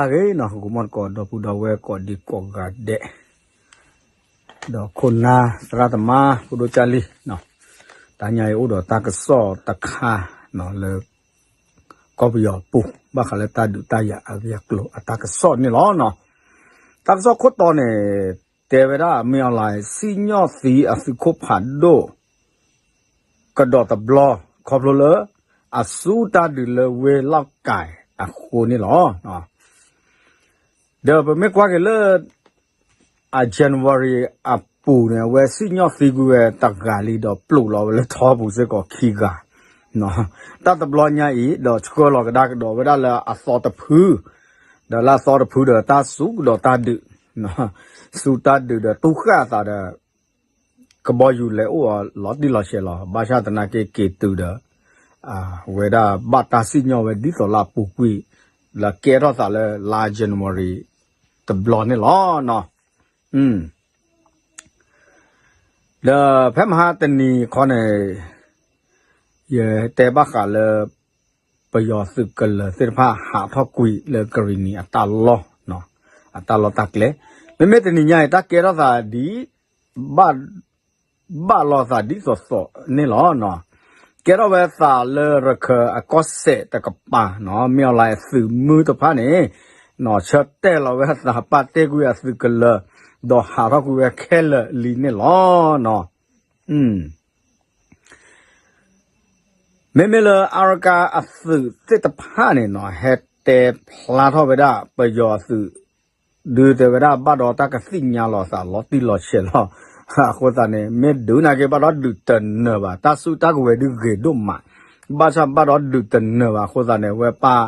တၢ်ဂ့ၤနီၤ ဟီၣ်ခိၣ်မီၢ်တကိး ဒီပုၢ်ဒီဝဲၢ်ကိးဒံကိးဂၤဒဲး, ဒီးခိၣ်နၢ်သရၣ်သမါ ဖိဒိၣ်ကၢ်လံၢ်, တၢ်ညါအံၤအိၣ်ဒီးတၢ်ကစီၣ်တခါနီၤ လၢ ကီၢ်ပယီၤပူၤ ဘၣ်ဃးလၢတၢ်ဒုးတၢ်ယၤအဂ့ၢ်အကျိၤအတၢ်ကစီၣ်န့ၣ်လီၤနီၤ. တၢ်ကစီၣ်ခိၣ်တီန့ၣ် တဲဝဲဒၣ် မင်းအောင်လှိုင် စံၣ်ညီၣ်သံအသုးခိၣ်ဖးဒိၣ် ကဒီးတဘျီ ခီဖျိလၢ အစူၢ်တၢ်ဒုးလၢဝ့ၢ်လောက်ကိုင်အဃိန့ၣ်လီၤ. ဒီးပမ့ၢ်ကွၢ်က့ၤလၢ အ January အပူၤန့ၣ် အဝဲစံၣ်ညီၣ်သံကွံာ်ဝဲတဂၤလံ ဒီးပျိာ်လီၤဝဲလၢထီပူၤစ့ၢ်ကီးခံဂၤ, တၢ်တဘျီညါအံၤ ဒီးဆှၢလီၤကဒါကဒီးဝဲဒၣ်လၢအသီတဖု, ဒီးလၢအသီတဖုဒီးတၢ်စူၢ်ကဒီးတၢ်ဒုး, စူၢ်တၢ်ဒုးဒီးတူၢ်ဃာ်အသးဒီး ကဘီယူၤလဲၤအိၣ်အီၤလီၤတံၢ်လီၤဆဲးလီၤ. ဘၣ်ဆၣ်သနာ်က့က့ၤတုၤဒီး အဝဲဒၣ်ဘၣ်တၢ်စံၣ်ညီၣ်ဝဲဒ်သိးလၢအပူၤကွံာ် လၢကဲထီၣ်သးလၢလါ January တဘျီန့ၣ်လီၤ. ဒီးဖဲမဟါတနံၤခီန့ၣ် ယတဲဘၣ်ဃးလၢ ပယီၤသုးကလၢၤသ့ၣ်တဖၣ်ဟးထီၣ်ကွံာ်လၢကရံၣ်နံၤအတၢ်လီၢ်, အတၢ်လီၢ်တၢ်ကျဲ, မ့မ့ၢ်တနံၤညါအံၤ တၢ်ကဲထီၣ်သးဒ် ဘၣ်လီၤသးဒ်သိးသိးန့ၣ်လီၤ. ကဲထီၣ်ဝဲသးလၢရခၢၣ်အကီၢ်စဲၣ်တကပၤနီၤ မ့ၢ်အီၤလၢအသုးမုၢ်တဖၣ်န့ၣ် နီၤဆၢတဲာ်လီၤဝဲအသးပာ်တ့ၢ်ကွံာ်အသုးကလၢၤ, ဒီးဟးထီၣ်ကွံာ်ဝဲခဲလၢာ်လံန့ၣ်လီၤ. မ့မ့ၢ်လၢအါရကၤအသုးသ့ၣ်တဖၣ်န့ၣ်နီၤ ဟဲတဲဖျါထီၣ်ဝဲဒၣ်ပယီၤအသုး ဒုးတဲဝဲဒၣ်ဘၣ်ဒီးတၢ်ကသ့ၣ်ညါလီၤသးလီၤတံၢ်လီၤဆဲးလီၤ. အဃိသတးန့ၣ် မ့ၢ်ဒုးနာ်က့ဘၣ်ဒီးဒုးတနၢၤဘၣ် တၢ်စုတၢ်ကဝဲၤဒုးဂ့ၤဒိၣ်မး, ဘၣ်ဆၣ်ဘၣ်ဒီးဒုးတနၢၤဘၣ်အဃိသတးန့ၣ် အဝဲပာ်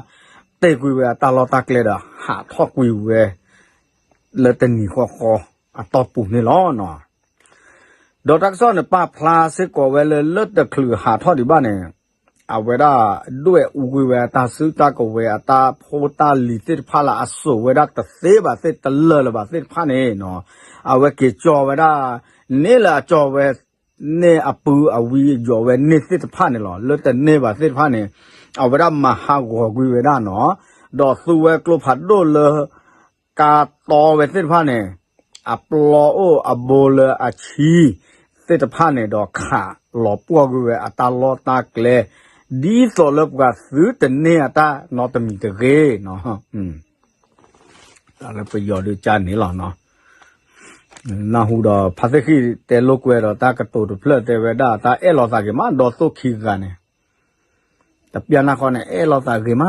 တ့ၢ်ကွံာ်ဝဲအတၢ်လီၢ်တၢ်ကျဲဒီးဟးထီၣ်ကွံာ်ဝဲ လၢတနံၤဃီဃီအတီၢ်ပူၤန့ၣ်လီၤ. ဒီးတၢ်ကစီၣ်န့ၣ် ပာ်ဖျါစ့ၢ်ကီးဝဲလၢလၢတချုးဟးထီၣ်ဒံးဘၣ်န့ၣ် အဝဲဒၣ်ဒွဲၣ်အူကွံာ်ဝဲအတၢ်စုတၢ်ကဝဲၤအတၢ်ဖိတၢ်လံၤသ့ၣ်တဖၣ်လၢအစိာ်ဝဲဒၣ်တသ့ဘၣ်သ့ၣ်တလၢာ်လၢၤဘၣ်သ့ၣ်တဖၣ်န့ၣ် အဝဲက့ၤကၠီဝဲဒၣ် န့ၢ်လၢအကၠီဝဲ န့ၢ်အပုၢ်အဝံၤယိးဝဲန့ၢ်သ့ၣ်တဖၣ်န့ၣ်လီၤ. လၢတန့ၢ်ဘၣ်သ့ၣ်တဖၣ်န့ၣ် အဝဲဒၣ်မၤဟးဂီၤကွံာ်ဝဲဒၣ်နီၤ, ဒီးသူဝဲကျိဖးဒိၣ်လၢ ကါတီဝဲသ့ၣ်တဖၣ်န့ၣ် အပျီအိၣ်အဘိလၢအဆံသ့ၣ်တဖၣ်န့ၣ် ဒီးခးလီၤပှီၢ်ကွံာ်ဝဲအတၢ်လီၢ်တၢ်ကျဲ ဒ်သိးလၢပှၤသုတန့ၢ်အတၢ်နီတမံၤတဂ့ၤနီၤ. တၢ်လၢပယီၤဒုးကၢ်န့ၣ်လီၤနီၤ. နၢ်ဟူဒီးဖါသ့ၣ်ဃံၣ်တဲလိာ်ကွဲဒီးတၢ်ကတိၤတဖျၢၣ်တဲဝဲဒၣ် တၢ်အဲၣ်လီၤသးဂ့ၤမး ဒီးသိၣ်ခံဂၤန့ၣ် တပျၢ်နၢ်ဃီန့ၣ် အဲၣ်လိာ်သးဂ့ၤမ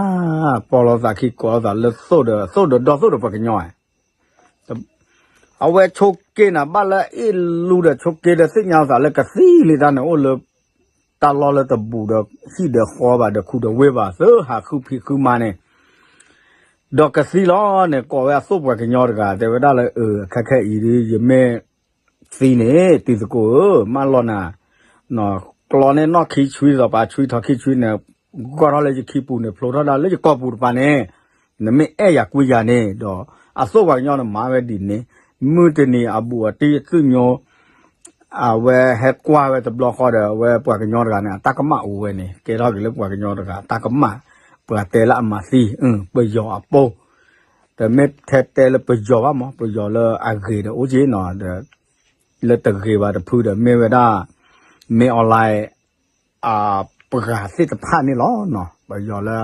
း, ပီလိာ်သးခံကိးလိာ်သးလၢသိၣ်ဒီး သိၣ်ဒီးဒီသိၣ်ဒီးပှၤကညီဧါ. အဝဲဆိးက့နၤဘၣ်လၢအ့ၣ်လူဒီးဆိးက့ဒီးသ့ၣ်ညါလိာ်သးလၢကသံၣ်လံတၢ်န့ၣ် အိၣ်လၢတၢ်လီၢ်လၢတဘူးဒီးဟံၣ်ဒီးဃီဘၣ်ဒီးခူဒီးဝ့ၢ်ဘၣ် သုဟးဃုဖံးဃုမၤန့ၣ် ဒီးကသံလီၤန့ၣ် ကိးဝဲအသိၣ်ပှၤကညီတဂၤ တဲဝဲဒၣ်လၢ အခဲခဲအံၤဒ် ယမ့ၢ်သံန့ၣ် တံၤသကိးဧၢ, မၢလီၤနၤ, ကျီန့ၢ်နီၢ်ခံဆွံ စီၤပၤဆွံထီခံဆွံန့ၣ် ဂီၢ်ထီၣ်လၢယခံပူၤန့ၣ် ဖျိထီၣ်ဒၣ်လၢယကိာ်ပူၤတပၤန့ၣ် နမ့ၢ်အဲၣ်ယၤကွံယၤန့ၣ်ဒီး အသိၣ်ပှၤကညီန့ၣ်မၤဝဲဒ်န့ၣ်, မုၢ်တနံၤအဘူးအတံၢ်အသုၣ်ညိ အဝဲဟဲကွၢ်ဝဲတဘျီဃီဒီး အဝဲပှၤကညီတဂၤန့ၣ် အတၢ်ကမၣ်အိၣ်ဝဲန့ၣ် ကဲထီၣ်က့ၤလၢပှၤကညီတဂၤ အတၢ်ကမၣ်, ပှၤတဲလၢအမၤသံ, ပယီၤအပူၤ, တမ့ၢ်ထဲတဲလၢပယီၤဘၣ်မး ပယီၤလၢအဂ့ၤဒီးအိၣ်က့နီၤ, လၢတဂ့ၤဘၣ်တဖုဒီး မ့ၢ်ဝဲဒၣ် မင်းအောင်လှိုင် အပှၤသ့ၣ်တဖၣ်န့ၣ်လီၤ. ပယီၤလၢ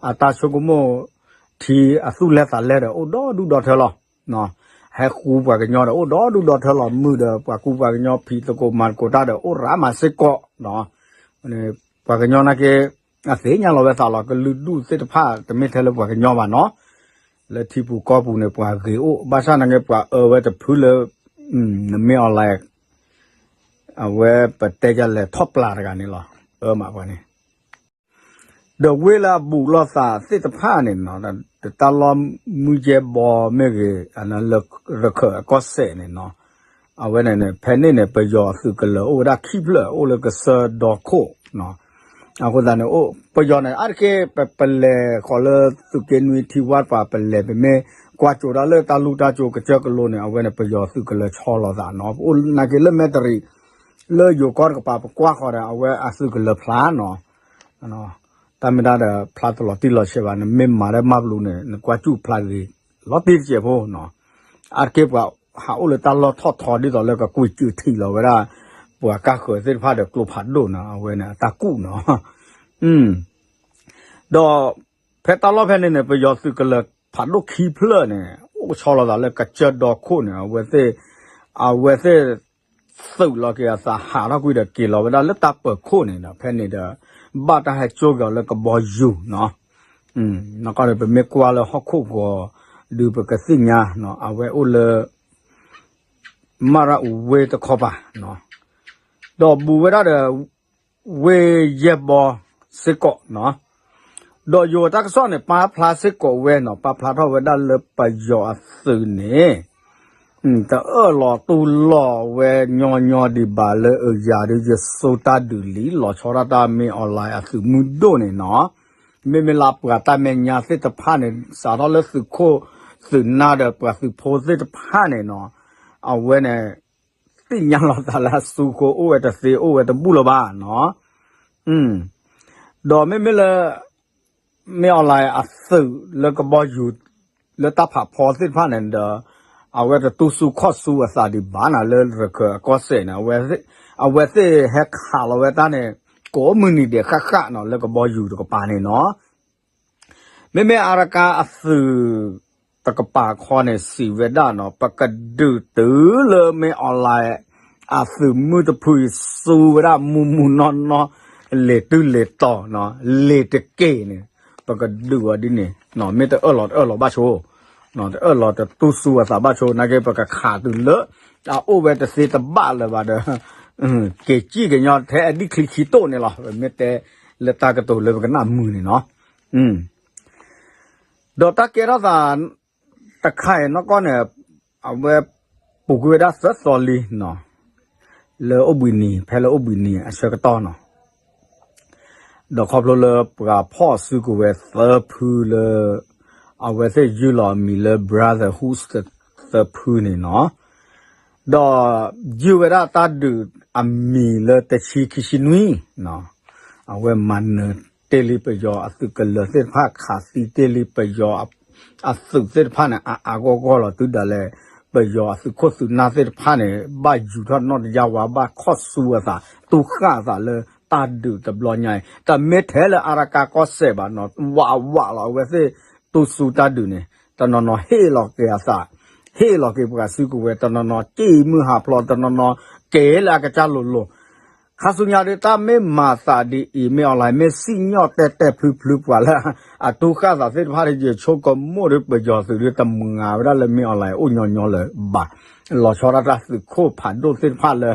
အတၢ်ဆိကမိၣ် ထံအသူၣ်လဲသးလဲဒီး အိၣ်ဒီဒူၣ်ဒီထၢလီၤ. ဟဲဃူပှၤကညီဒီး အိၣ်ဒီဒူၣ်ဒီထၢလီၤ. မုၢ်ဒီး ပှၤကူပှၤကညီ ဖံးသကိးမၤသကိးတၢ်ဒီး အိၣ်ရၤမၤစ့ၢ်ကီး, ပှၤကညီနာ်က့ အသ့ၣ်ညါလီၤဝဲသးလီၤ. ကလုာ်ဒူၣ်သ့ၣ်တဖၣ် တမ့ၢ်ထဲလၢပှၤကညီဘၣ်နီၤ, လၢထံပူၤကီၢ်ပူၤန့ၣ် ပှၤဂ့ၤအိၣ်, ဘၣ်ဆၣ်နာ်က့ ပှၤအၢဝဲတဖုလၢ မင်းအောင်လှိုင် အဝဲပတဲယလဲၤထီၣ်ပျၢ်တဂၤန့ၣ်လီၤ. အၢမးပှၤန့ၣ် ဒီးဝ့ၢ်လၢအဘူးလိာ်သးသ့ၣ်တဖၣ်န့ၣ်နီၤ, တၢ်လီၢ်မုၢ်ကဲဘီမ့ၢ်ဂ့ၤ, လၢရခၢၣ်အကီၢ်စဲၣ်န့ၣ်နီၤ, အဝဲန့ၣ်န့ၣ် ဖဲန့ၣ်န့ၣ် ပယီၤသုးကလၢၤအိၣ်ဝဲဒၣ်ခံဖျၢၣ် အိၣ်လၢကစၢၢ်ဒီခိၣ်, အဃိသတးန့ၣ် ပယီၤန့ၣ် အါတက့ၢ် ပလဲၤဃီၤလၢသုးက့နွံထံဝါတပၤ ပလဲၤ ပမ့ၢ်ကွၢ်ကၠိၤဒၣ်လၢတၢ်လူၢ်တၢ်ကၠိၤကစၢၢ်ကလိန့ၣ် အဝဲန့ၣ် ပယီၤသုးကလၢၤဆီလီၤသးနီၤ, ပအိၣ်နာ်က့လၢမဲတရံး လၢယိၤကီၢ်တကပၤ ပကွၢ်ဃီၤဒီး အဝဲအသုးကလၢၤဖျါနီၤ, တၢ်မ့ၢ်တၢ်ဒီးဖျါတလီၤတံၢ်လီၤဆဲးဘၣ်, နမ့ၢ်မၤလၢမၤဘျူးန့ၣ် နကွၢ်စူၣ်ဖျါဂ့ၤ လီၤတံၢ်တစဲးဖိနီၤ. အါတက့ၢ်ပှၤဟးအိၣ်လၢတၢ်လီၢ်ထီၣ်ထီဒ်သိးလၢ ကကွံာ်စၢၤထံးလီၤဝဲဒၣ် ပှၤကါဃၢၤသ့ၣ်တဖၣ်ဒီးကျိဖးဒိၣ်နီၤ, အဝဲန့ၣ်အတၢ်ကူၣ်နီၤ. ဒီးဖဲတၢ်လီၢ်ဖဲန့ၣ်န့ၣ် ပယီၤသုးကလၢၤဖးဒိၣ်ခံဖျၢၣ်န့ၣ် အိၣ်ဆီလီၤသးလၢကစၢၢ်ဒီခိၣ်န့ၣ် အဝဲသ့ၣ် အဝဲသ့ၣ်သုးလီၤက့ၤအသး ဟးထီၣ်ကွံာ်ဒီးက့ၤလီၤဝဲဒၣ်လၢတၢ်ပၢၤခိၣ်န့ၣ်ဒီး ဖဲန့ၣ်ဒီး ဘၣ်တၢ်ဟဲကၠိက့ၤအီၤလၢကဘီယူၤနီၤ. နီၢ်ကီၢ်န့ၣ် ပမ့ၢ်ကွၢ်လၢဟီၣ်ခိၣ်ဂီၤ ဒုးပကသ့ၣ်ညါနီၤ, အဝဲအိၣ်လၢ မၣ်ရၣ်အူဝ့တခီပၤနီၤ, ဒီးဘူးဝဲဒၣ်ဒီး ဝ့ၢ်ယဲၢ်ဘီစ့ၢ်ကီးနီၤ. ဒီးယိၤတၢ်ကစီၣ်န့ၣ် ပာ်ဖျါစ့ၢ်ကီးဝဲနီၤ, ပာ်ဖျါထီၣ်ဝဲဒၣ်လၢပယီၤအသုးန့ၣ် တအၢၣ်လီၤတူၢ်လိာ်ဝဲညီညီဒံးဘၣ်လၢအယၤဒီးယစိတၢ်ဒုးလံ လီၤဆီဒၣ်တၢ်မ့ၢ်အီၤလဲၣ်အသုးမုၢ်ဒိၣ်န့ၣ်နီၤ. မ့မ့ၢ်လၢပှၤတၢ်မဲာ်ညါသ့ၣ်တဖၣ်န့ၣ် စးထီၣ်လၢသုးခိၣ်သုးနၢ်ဒီးပှၤသုးဖိသ့ၣ်တဖၣ်န့ၣ်နီၤ, အဝဲန့ၣ် သ့ၣ်ညါလီၤသးလၢအစုဃိအိၣ်ဝဲတသ့ အိၣ်ဝဲတဘူၣ်လၢၤဘၣ်နီၤ. ဒီးမ့မ့ၢ်လၢ မ့ၢ်အီၤလဲၣ်အသုးလၢကဘီယူၤ လၢတၢ်ဖးဖီသ့ၣ်တဖၣ်န့ၣ်ဒီး အဝဲတတူၢ်ဆူၣ်ခီၣ်ဆူၣ်အသးဒံးဘၣ်နီၤ လၢရခၢၣ်အကီၢ်စဲၣ်န့ၣ် အဝဲသ့ၣ်ဟဲခးလီၤဝဲတၢ်န့ၣ် ကိးမုၢ်နံၤဒဲးဃၣ်ဃၣ်နီၤ လၢကဘီယူၤတကပၤန့ၣ်နီၤ. မ့မ့ၢ်အရကါအသုးတကပၤခီန့ၣ် စံးဝဲဒၣ်နီၤ ပကဒုးတုၤလၢမ့ၢ်အီၤလဲၣ် အသုးမုၢ်တဖုအံၤ စူဝဲဒၣ်မူမူနီၢ်နီၢ် လံာ်တုလံာ်တီၤနီၤ လံာ်တက့ၢ်န့ၣ် ပကဒုးအီၤဒ်န့ၣ် မ့ၢ်တအၢၣ်လီၤတအၢၣ်လီၤဘၣ်ဆိ တအၢၣ်လီၤတတူၢ်ဆူၣ်အသးဘၣ်ဆိ နာ်က့ပကခးတုၤလၢ အအိၣ်ဝဲတသ့တဘၣ်လၢၤဘၣ်ဒီး က့ၤစံၣ်ကညီထဲအဒံၣ်ချံခံတိၢ်န့ၣ်လီၤ. မ့ၢ်တဲလၢတၢ်ကတိၤလၢပကနၣ်မုာ်န့ၣ်နီၤ. ဒီးတၢ်ကဲထီၣ်သးတခါအံၤနီၢ်ကီၢ်န့ၣ် အဝဲပူၤကွံာ်ဝဲဒၣ်သၢသီလံနီၤ လၢအိၣ်ဘှံးနံၤ ဖဲလၢအိၣ်ဘှံးနံၤအဆၢကတီၢ်နီၤ ဒီးခီဖျိလၢပှၤဖီၣ်စုကဝဲၤသၢဖုလၢ အဝဲသ့ၣ်ယုၢ်လီၤအမံၤလၢ Brotherhood သၢဖုန့ၣ်နီၤ ဒီးယုၢ်ဝဲဒၣ်တၢ်ဒုးအမံၤလၢတဆံခံဆံနွံနီၤ အဝဲမၤနၢၤတ့ၢ်လံပယီၤအသုးကလၢၤသ့ၣ်တဖၣ် ခးသံတ့ၢ်လံပယီၤအသုးသ့ၣ်တဖၣ်န့ၣ် အါအါဂီၢ်ဂီၢ်လီၤ တုၤဒၣ်လဲာ် ပယီၤအသုးခိၣ်သုးနၢ်သ့ၣ်တဖၣ်န့ၣ် ဘၣ်ယူၤထီၣ်နီၢ်တယၢ်ဝါ ဘၣ်ခီၣ်ဆူအသး တူၢ်ဃၣ်အသးလၢတၢ်ဒုးတဘျီညါအံၤ တမ့ၢ်ထဲလၢအါရကါကီၢ်စဲၣ်ဘၣ်နီၤ ဝးဝးလီၤ အဝဲသ့ၣ်တူၢ်ဆူတၢ်ဒုးန့ၣ် တနီၤနီၤဟ့ၣ်လီၤက့ၤအသး ဟ့ၣ်လီၤက့ၤပှၤစုကဝဲၤ တနီၤနီၤက့ၤမုၢ်ဟးဖျိး တနီၤနီၤက့ၤလၢအကစၢ်လိၤလိၤ ခါဆူညါဒ်တၢ်မ့ၢ်မၤသးဒ်အံၤ မ့ၢ်အီၤလဲၣ် မ့ၢ်စံၣ်ညီၣ်တဲာ်တဲာ်ဖျုဖျုပှၤလၢ အတူၢ်ဃၣ်သးသ့ၣ်တဖၣ် ယဆိကမိၣ်ဒီးပယီၤသုးဒီးတမုာ်ငါဝဲဒၣ်လၢမ့ၢ်အီၤလဲၣ်အိၣ်ညီညီလၢၤဘၣ် လီၤဆီဒၣ်တၢ်သုးခိၣ်ဖးဒိၣ်သ့ၣ်တဖၣ်လၢ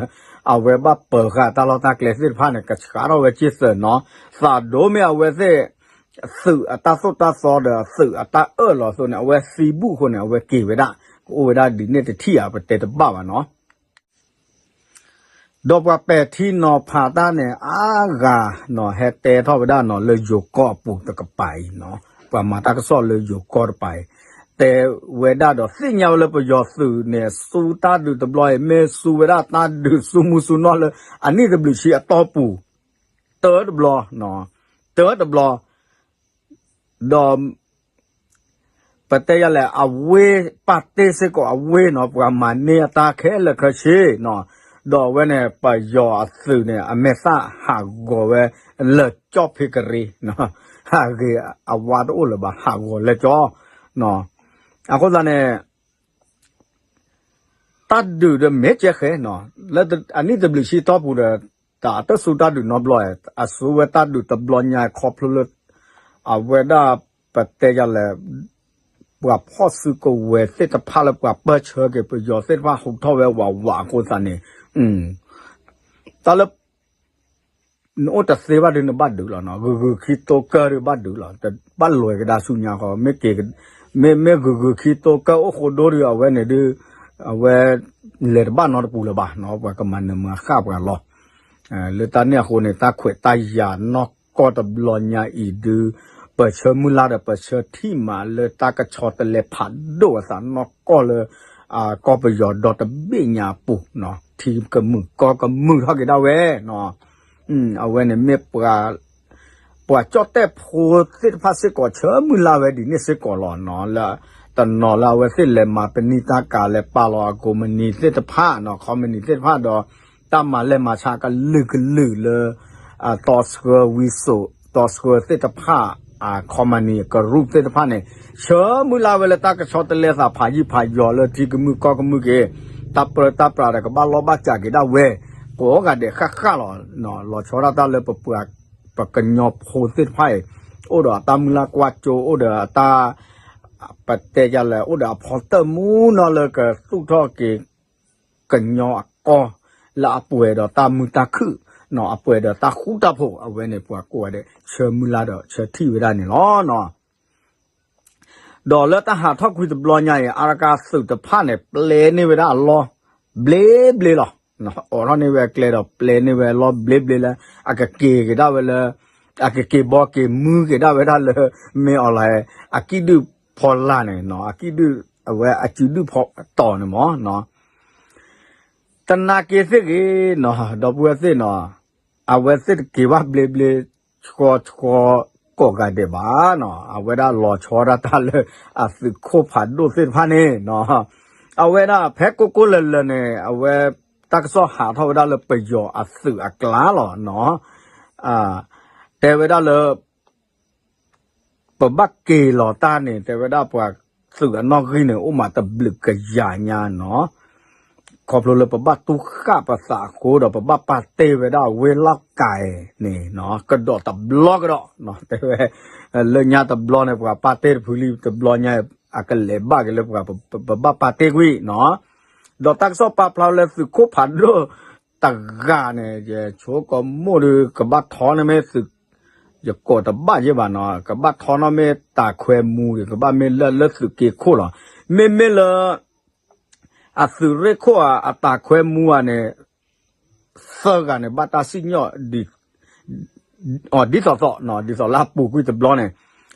အဝဲဘၣ်ပၢၤဃာ်တၢ်လီၢ်တၢ်ကျဲသ့ၣ်တဖၣ်န့ၣ် ကဆှးထီၣ်ဝဲက့ၢ်သၢနီၤ သးဒိၣ်မ့ၢ်အဝဲသ့ၣ် သုးအတၢ်သိၣ်တၢ်သီဒီးသုးအတၢ်အၢၣ်လီၤအသိးန့ၣ် အဝဲသံဘူးအဃိန့ၣ် အဝဲက့ၤဝဲဒၣ် ကအိၣ်ဝဲဒၣ်ဒ်န့ၣ်တထံၣ်ဧါ ပတဲတဘၣ်ဘၣ်နီၤ ဒီးပှၤပဲာ်ထံနီၤဖးတၢ်န့ၣ် အါဂၤနီၤ ဟဲတဲထီၣ်ဝဲဒၣ်နီၤ လၢယိၤကီၢ်အပူၤတကပၤအံၤနီၤ ပှၤမၤတၢ်ကစီၣ်လၢယိၤကီၢ်တကပၤအံၤ တဲဝဲဒၣ်ဒီးသ့ၣ်ညါဝဲလၢပယီၤသုးန့ၣ် ဆူတၢ်ဒုးတဘျီအံၤ မ့ၢ်ဆူဝဲဒၣ်တၢ်ဒုးဆူမူဆူနီၢ်လၢ အနံၣ်တဘျုးဆံအတီၢ်ပူၤ တၢတဘျီ တၢတဘျီ ဒီး ပတဲယၤလဲၣ် အဝ့ၢ်ပာ်တ့ၢ်စ့ၢ်ကီးအဝ့ၢ်နီၤ ပှၤမၤန့ၢ်အတၢ်ခဲလၢာ်ခဲဆ့နီၤ ဒီးအဝဲန့ၣ် ပယီၤအသုးန့ၣ် အမဲာ်သၣ်ဟးဂီၤဝဲ လၢာ်ကၠီၣ်ဖ့ကရံ ဟးဂ့ၤအဝါတအိၣ်လၢၤဘၣ် ဟးဂီၤလၢာ်ကၠီ အဃိသတးန့ၣ် တၢ်ဒုးဒီးမ့ၢ်ကဲဃဲနီၤ လၢအနံၣ်တဘျုးဆံတီၢ်ပူၤဒီး တၢ်တဆူတၢ်ဒုးနီတဘျီ အဆူဝဲတၢ်ဒုးတဘျီညါခီဖျိလၢ အဝဲဒၣ်ပတဲယၤလဲၣ် ပှၤဖီၣ်စုကဝဲၤသ့ၣ်တဖၣ်လၢပှၤပၢၢ်ဆၢက့ၤပယီၤသ့ၣ်တဖၣ်ဟူးထီၣ်ဝဲဝးဝးအဃိသတးန့ၣ် တၢ်လၢ နအိၣ်တသ့ဘၣ်ဒီးနဘၣ်ဒုးလီၤနီၤ ဂုၤဂုၤခံတိကၢၢ်ဒီးဘၣ်ဒုးလီၤ တဘၣ်လွဲၤကဒါဆူညါဃီ မ့ၢ်ဂုၤဂုၤခံတိကၢၢ်အိၣ်ဃိဒိဒီး အဝဲန့ၣ်ဒုး အဝဲ လဲၤတဘၣ်နီတပူၤလၢၤဘၣ်နီၤ ပှၤကမၤနၢၤမၤဃၣ်ပှၤလီၤ လၢတၢ်န့ၣ်အဃိန့ၣ် တၢ်ခွဲးတၢ်ယာ်နီၢ်ကီၢ်တဘျီညါအံၤဒုး ပၢၢ်ဆၢမုၢ်လၢ်ဒီး ပၢၢ်ဆၢထံၣ်မးလၢတၢ်ကဆီတလဲဖးဒိၣ်အသးနီၢ်ကီၢ်လၢ ကီၢ်ပယီၤဒီတဘ့ၣ်ညါအပူၤ ထံကမုာ်ကီၢ်ကမုာ်ထီၣ်က့ၤဒၣ်ဝဲ အဝဲန့ၣ်မ့ၢ်ပှၤ ပှၤကၠီၣ်တဲၣ်ဖိသ့ၣ်တဖၣ်စ့ၢ်ကီး ဆၢမုၢ်လၢ်ဝဲဒ်န့ၣ်စ့ၢ်ကီးလီၤ. လၢတနီၤလၢအဝဲသ့ၣ်လဲၤမၤပနံာ်တၢ်ကၤ လဲၤပာ်လီၤအကိးမုၢ်နံၤသ့ၣ်တဖၣ်နီၤ ခီမုၢ်နံၤသ့ၣ်တဖၣ်ဒီး တၢ်မၤလဲၢ်မၤဆါကလုာ်ကလုာ်လၢ တီဆှၢဝံစိး တီဆှၢသ့ၣ်တဖၣ် ခီမုၢ်နံၤကရူၢ်သ့ၣ်တဖၣ်န့ၣ် ဆၢမုၢ်လၢ်ဝဲလၢတၢ်ကဆီတလဲသးဖးယံာ်ဖးယီၤလၢထံကမုၢ်ကီၢ်ကမုၢ်က့ၤ တၢ်ပၢတၢ်ပြးဒီးကဘၣ်လီၢ်ဘၣ်စးက့ၤဒၣ်ဝဲ ကိးဂၤဒဲးဃၣ်ဃၣ်လီၤ. လီၤဆီဒၣ်တၢ်လၢပပှၤ ပကညီဖိသ့ၣ်တဖၣ်အံၤ အိၣ်ဒီးအတၢ်မုၢ်လၢ်ကွၢ်စိ အိၣ်ဒီးအတၢ် ပတဲယလဲၣ် အိၣ်ဒီးအဖီတၢၣ်မူနီၤလၢကသူၣ်ထီၣ်က့ၤ ကညီအကီၢ် လၢအပှဲၤဒီးတၢ်မုာ်တၢ်ခုၣ် အပှဲၤဒီးတၢ်ဃူတၢ်ဖိး အဝဲန့ၣ်ပှၤကိးဂၤဒဲး ဆၢမုၢ်လၢ်ဒီးဆၢထံၣ်ဝဲဒၣ်န့ၣ်လီၤ. ဒီးလၢတၢ်ဟးထီၣ်ကွံာ်တဘျီညါအံၤ အါရကၢ်သုးတဖၣ်န့ၣ် ပျဲန့ၢ်ဝဲဒၣ်အလီၢ် ဘျ့ဘျ့လီၤ. အိးထီၣ်န့ၢ်ဝဲအကျဲဒီးပျဲန့ၢ်ဝဲအလီၢ်ဘျ့ဘျ့လၢ အကက့ၤက့ၤဒၣ်ဝဲလၢ အကက့ၤဘီက့ၤမုၢ်က့ၤဒၣ်ဝဲဒၣ်လၢ မ့ၢ်အီၤလၢ အကံၣ်ဒုၣ်ဖီလာ်န့ၣ် အကံၣ်ဒုၣ် အဝဲအစုဒုၣ်ဖီတီၤန့ၣ်မး တနာ်က့ၤသ့ၣ်ဂ့ၤနီၤ ဒီပုၢ်ဝဲၢ်သ့ၣ်နီၤ အဝဲသ့ၣ်တက့ၤဘၣ်ဘျ့ဘျ့ ဆှီဆှီ ကိးဂၤဒဲးဘၣ်နီၤ အဝဲဒၣ်လီၤဆီဒၣ်တၢ်လၢ အသုးခိၣ်ဖးဒိၣ်သ့ၣ်တဖၣ်န့ၣ်နီၤ အဝဲဒၣ်ဖဲကိၢ်ကိၢ်လၢၤလၢၤန့ၣ် အဝဲတၢ်ကစီၣ်ဟးထီၣ်ဝဲဒၣ်လၢပယီၤအသုးအကျါလီၤနီၤ တဲဝဲဒၣ်လၢ ပဘၣ်က့ၤလီၤတၢ်န့ၣ် တဲဝဲဒၣ်ပှၤသုးအနီၣ်ဂံၢ်န့ၣ် အိၣ်မးတဘျုးကယၤညါနီၤ ခီဖျိလၢပဘၣ်တူၢ်ဃာ်ပသးအဃိဒီး ပဘၣ်ပာ်တ့ၢ်ဝဲဒၣ်ဝ့ၢ်လီၢ်ကၤန့ၣ်နီၤ ကဒီးတဘျီကဒီးနီၤ တဲဝဲ လၢညါတဘျီန့ၣ် ပှၤပာ်တ့ၢ်တဖုလံတဘျီညါ အကလဲၤဘၣ်က့ၤလၢပှၤ ပဘၣ်ပာ်တ့ၢ်ကွံာ်နီၤ ဒီးတၢ်ကစီၣ်ပာ်ဖျါလၢသုးခိၣ်ဖးဒိၣ်တဂၤန့ၣ် ယဆိကမိၣ်ဒီး ကဘၣ်ထီန့ၢ်မ့ၢ်သုး ယကိးတဘၣ်ယဲၢ်ဘၣ်နီၤ ကဘၣ်ထီနီၣ်မ့ၢ်တၢ်ခွဲမူဒီး ကဘၣ်မ့ၢ်လၢလၢသုးက့ခိၣ်လီၤ. မ့မ့ၢ်လၢ အသုးရ့ၣ်ခိၣ်ဧါ အတၢ်ခွဲမူဧါန့ၣ် သၢဂၤန့ၣ် ဘၣ်တၢ်စံၣ်ညီၣ် အီၤဒ်သိးသိးနီၤ ဒ်သိးလၢအပူၤကွံာ်တဘျီန့ၣ်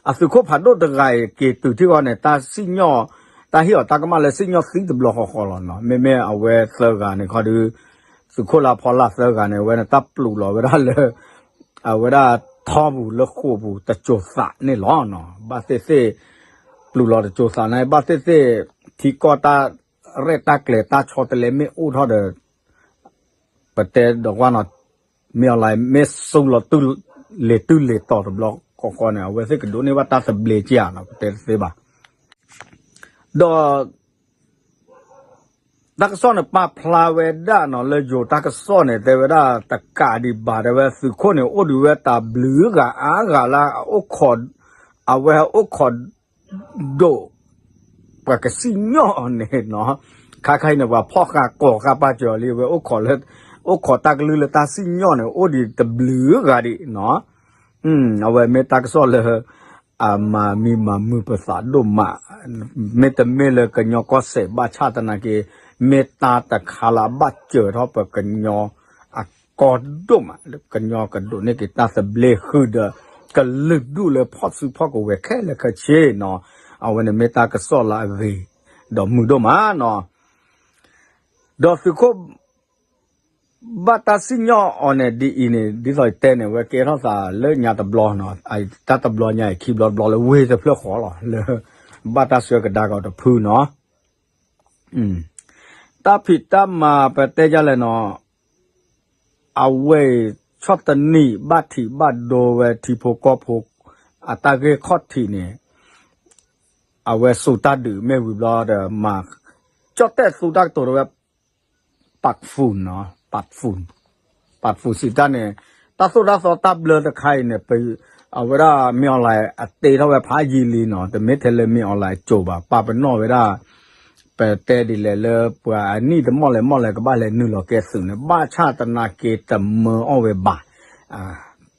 အသုးခိၣ်ဖးဒိၣ်တဂၤအံၤ က့ၤတုၤထံၣ်အီၤန့ၣ် တၢ်စံၣ်ညီၣ် တၢ်ဟ့ၣ်အီၤတၢ်ကမၣ်လၢစံၣ်ညီၣ်သံတဘျီဃီဃီလီၤနီၤ. မ့မ့ၢ်အဝဲသၢဂၤန့ၣ်ခီဒီး သုးခိၣ်လၢအဖီလာ်သၢဂၤန့ၣ် အဝဲန့ၣ်တၢ်ပျူးလီၤဝဲဒၣ်လၢ အဝဲဒၣ်ထီပူၤလၢဃိာ်ပူၤတစိၤသးန့ၣ်လီၤနီၤ. ဘၣ်သ့ၣ်သ့ၣ် ပျူးလီၤတစိၤသးန့ၣ် ဘၣ်သ့ၣ်သ့ၣ် ထံကီၢ်တၢ်ရဲၣ်တၢ်ကျဲၤတၢ်ဆီတလဲမ့ၢ်အိၣ်ထီၣ်ဒီး ပတဲဒီးကွၢ်နီၤ မ့ၢ်အီၤလၢ မ့ၢ်စူးလီၤ လ့ၤတုၢ်လ့ၤတီၤတဘျီဃီဃီန့ၣ် အဝဲသ့ၣ်ကဒိးန့ၢ်ဘၣ်တၢ်သဘျ့က့ၤဧါနီၤ ပတဲတသ့ဘၣ်. ဒီး တၢ်ကစီၣ်န့ၣ် ပာ်ဖျါဝဲဒၣ်နီၤ လၢယိၤတၢ်ကစီၣ်န့ၣ် တဲဝဲဒၣ်တကးဒံးဘၣ် တဲဝဲသုးခိၣ်န့ၣ် အိၣ်ဒံးဝဲတၢ်ဘျုးဂၤအါဂၤလၢ အဝဲအိၣ်ခိး ဒိၣ် ပှၤကစံၣ်ညီၣ်အီၤန့ၣ်နီၤ, ခါခါအံၤန့ၣ် ပှၤဖီၣ်ဃာ်ကိးဃာ်ပာ်စၢၤအီၤလံ အဝဲအိၣ်ခိးလၢ အိၣ်ခိးတၢ်ကလုၢ်လၢတၢ်စံၣ်ညီၣ်န့ၣ် အိၣ်ဒံးတဘျုးဂၤဒံးနီၤ, အဝဲမ့ၢ်တၢ်ကစီၣ်လၢ အမၤမံမၤမုာ်ပသးဒိၣ်မး, မ့တမ့ၢ်လၢကညီကီၢ်စဲၣ်ဘၣ်ဆၣ်သနာ်က့ မ့ၢ်တၢ်တခါလၢအဘၣ်စၢၤထီၣ်ပကညီ အကီဒိၣ်မး ကညီကဒိးန့ၢ်က့ၤတၢ်သဘျ့ဃုာ်ဒီး ကလုာ်ဒူၣ်လၢဖီၣ်စုဖီၣ်ကဝဲၤခဲလၢာ်ခဲဆ့နီၤ, အဝဲန့ၣ်မ့ၢ်တၢ်ကစီၣ်လၢအဂ့ၤ ဒီးမုာ်ဒိၣ်မးနီၤ, ဒီးသုးခိၣ် ဘၣ်တၢ်စံၣ်ညီၣ်အီၤန့ၣ် ဒ်အံၤန့ၣ် ဒ်သိးယတဲန့ၣ် အဝဲကဲထီၣ်သးလၢညါတဘျီနီၤ, တၢ်တဘျီညါအံၤ ခံဘျီတဘျီလၢဝ့ၢ်တဖျၢၣ်ဃီလီၤ လၢဘၣ်တၢ်ဆှၢကဒါက့ၤအီၤတဖုနီၤ တၢ်ဖံးတၢ်မၤပတဲဒ်လဲၣ်နီၤ, အဝဲအံၤ ဆီၣ်တနံၣ် ဘၣ်ထံးဘၣ်ဒိဝဲထံဖိကီၢ်ဖိ အတၢ်ဂ့ၢ်ခီၣ်ထံးန့ၣ် အဝဲစူၤတၢ်ဒုးမ့ၢ်ဝံၤဘျီဒီး မၤ ကၠီၣ်တဲၣ်သူတၢ်ကတိၤတဝဲ ပာ်ဖူနီၤ ပာ်ဖူ ပာ်ဖူစံးတၢ်န့ၣ် တၢ်သိၣ်တၢ်သီတၢ်ဘျၢတခါအံၤန့ၣ် အဝဲဒၣ်မ့ၢ်အီၤလၢအတ့ထီၣ်ဝဲဖးယံာ်လံနီၤ, တမ့ၢ်ထဲလၢမ့ၢ်အီၤလၢအစိၤဘၣ် ပာ်ပနီၣ်ဝဲဒၣ် ပတဲဒ်လဲၣ်လၢပှၤအနံၣ်တမီၢ်လဲၣ်မီၢ်လဲၣ်ကဘၣ်လဲၤနုာ်လီၤကဲသုးန့ၣ် ဘၣ်ဆၣ်သနာ်က့တမၢအီၣ်ဝဲဘၣ်,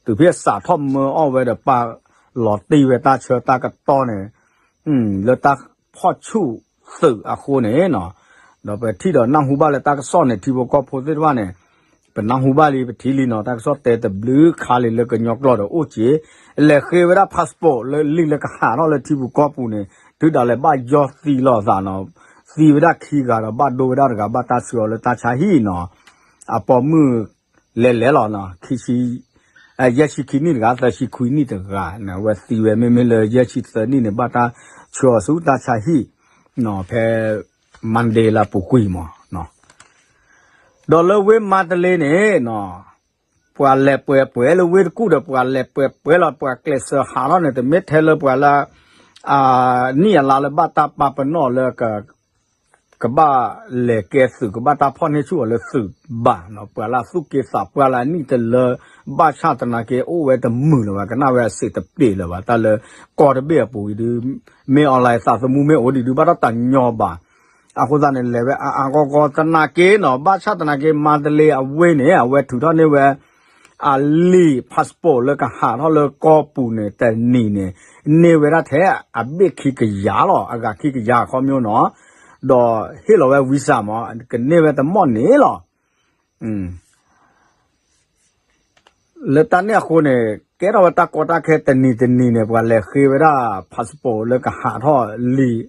တုၤဖဲစးထီၣ်မၢအီၣ်ဝဲဒီးပာ်လီၤတံၢ်ဝဲတၢ်ဆၢတၢ်ကတီၢ်န့ၣ် လၢတၢ်ဖီၣ်ဆူၣ်သုးအဃိန့ၣ်နီၤ, ဒီးပထံၣ်ဒီးနၢ်ဟူဘၣ်လၢတၢ်ကစီၣ်န့ၣ် ထံဖိကီၢ်ဖိသ့ၣ်တဖၣ်န့ၣ် ပနၢ်ဟူဘၣ်လံ ပထံၣ်လံနီၤ, တၢ်ကစီၣ်တဲတဘျုးခါလံလၢကညီကျိာ်ဒီးအိၣ်က့ၤ, လဲၤဃ့ဝဲဒၣ် passport လၢလံာ်လၢကဟးထီၣ်လၢထံပူၤကီၢ်ပူၤန့ၣ် တုၤဒၣ်လဲာ်ဘၣ်ယီၢ်သံလိာ်သးနီၤ, သံဝဲဒၣ်ခံဂၤဒီးဘၣ်ဒိဝဲဒၣ်တဂၤ ဘၣ်တၢ်ဆှၢအီၤလၢတၢ်ဆါဟံၣ်နီၤ, အပိာ်မုၣ်လဲၤလဲၤလီၤနီၤ, ခံဆံ ယဲၢ်ဆံခံနံၣ်တဂၤ သၢဆံခွံနံၣ်တဂၤန့ၣ် အဝဲသံဝဲ မ့မ့ၢ်လၢယဲၢ်ဆံသၢနံၣ်န့ၣ် ဘၣ်တၢ်ဆှၢအီၤဆူတၢ်ဆါဟံၣ် ဖဲ Monday လၢအပူၤကွံာ်မး ဒီးလၢဝ့ၢ်မါတလ့န့ၣ် ပှၤလဲၤပှဲၤပှဲၤလၢဝ့ၢ်တကူၣ်ဒီး ပှၤလဲၤပှဲၤပှဲၤလီၤ ပှၤကျဲးစၢးဟးထီၣ်န့ၣ် တမ့ၢ်ထဲလၢပှၤလၢ နံၣ်အလါလၢဘၣ်တၢ်ပာ်ပနီၣ်လၢ ကဘၣ်လဲၤကဲသုး ကဘၣ်တၢ်ဖီၣ်န့ၢ်ဆူၣ်အီၤလၢသုးဘၣ်နီၤ ပှၤလၢအသူၣ်က့သးပှၢ်လၢအနံၣ်တလၢ ဘၣ်ဆၣ်သနာ်က့အိၣ်ဝဲတမုာ်လၢၤဘၣ် ကနၣ်ဝဲအစ့းတပ့ၤလၢၤဘၣ် တၢ်လၢကီၢ်တဘ့ၣ်အပူၤအံၤဒုး မ့ၢ် online သးသမူမ့ၢ်အိၣ်ဒံးဒုး ဘၣ်တၢ်တညီဘၣ် အဃိသတးန့ၣ် လဲၤဝဲအါအါဂီၢ်ဂီၢ်သနာ်က့နီၤ ဘၣ်ဆၣ်သနာ်က့ မါတလ့အဝ့ၢ်န့ၣ် အဝဲထုးထီၣ်န့ၢ်ဝဲ အလံာ် passport လၢကဟးထီၣ်လၢကီၢ်ပူၤန့ၣ် တနံၤန့ၣ် န့ၢ်ဝဲဒၣ်ထဲအဘ့ၣ်ခံကယၤလီၤ အဂၤခံကယၤအခီပညီနီၤ ဒီးဟ့ၣ်လီၤဝဲ visa မး ကန့ၢ်ဝဲတမီၢ်န့ၣ်လီၤ လၢတၢ်န့ၣ်အဃိန့ၣ် ကဲထီၣ်ဝဲတၢ်ကီတၢ်ခဲတနံၤတနံၤန့ၣ် ပှၤလဲၤဃ့ဝဲဒၣ် passport လၢကဟးထီၣ်လံာ်